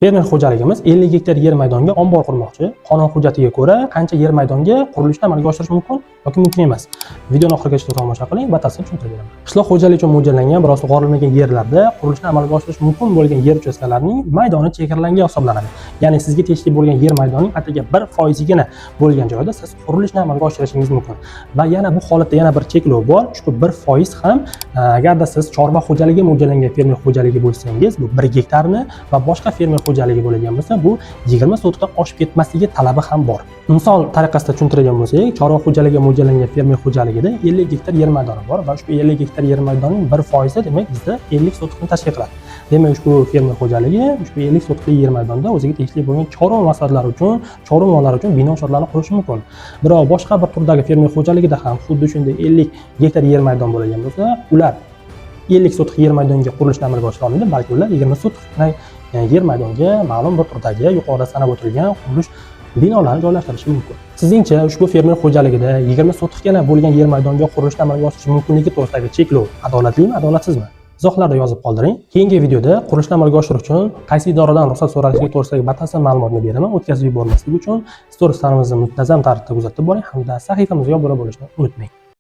Fermer xo'jaligimiz 50 gektar yer maydonga ombor qurmoqchi. Qonun hujjatiga ko'ra, qancha yer maydonga qurilishni amalga oshirish mumkin yoki mumkin emas? Videoni oxirigacha tomosha qiling, batafsil tushuntirib beraman. Qishloq xo'jaligi uchun mo'ljallangan, biroq sug'orilmagan yerlarda qurilishni amalga oshirish mumkin bo'lgan yer uchastkalarining maydoni chegaralangan hisoblanadi. Ya'ni sizga tegishli bo'lgan yer maydonining atigi 1%igina bo'lgan joyda siz qurilishni amalga oshirishingiz mumkin. Va yana bu holatda yana bir cheklov bor. Ushbu 1% ham agarda siz chorva xo'jaligi mo'ljallangan fermer xo'jaligi bo'lsangiz, bu 1 gektarni va boshqa fermer xo'jaligi bo'lgan bo'lsa, bu 20 sotixdan oshib ketmasligi talabi ham bor. Misol tariqasida tushuntiradigan bo'lsak, chorva xo'jaligiga mo'ljallangan fermer xo'jaligida 50 gektar yer maydoni bor va ushbu 50 gektar yer maydonining 1%i, demak, bizda 50 sotixni tashkil qiladi. Demak, ushbu fermer xo'jaligi ushbu 50 sotixli yer maydonida o'ziga tegishli bo'lgan chorva maqsadlari uchun, chorva mollari uchun bino inshootlarni qurishi mumkin. Biroq boshqa bir turdagi fermer xo'jaligida ham xuddi shunday 50 gektar yer maydon bo'lgan bo'lsa, ular 50 sotix yer maydonga qurilishni amalga oshira olmaydi, balki ular 20 sotix yer maydonga ma'lum bir turdagi yuqorida sanab o'tilgan qurilish binolarini joylashtirishi mumkin. Sizningcha, ushbu fermer xo'jaligida 20 sotixgina bo'lgan yer maydonga qurilishni amalga oshirish mumkinligi to'g'risidagi cheklov adolatlimi, adolatsizmi? Izohlarda yozib qoldiring. Keyingi videoda qurilishni amalga oshirish uchun qaysi idoradan ruxsat so'ralishligi to'g'risidagi batafsil ma'lumotni beraman. O'tkazib yubormaslik uchun storieslarimizni muntazam tartibda kuzatib boring hamda sahifamizga obuna bo'lishni unutmang.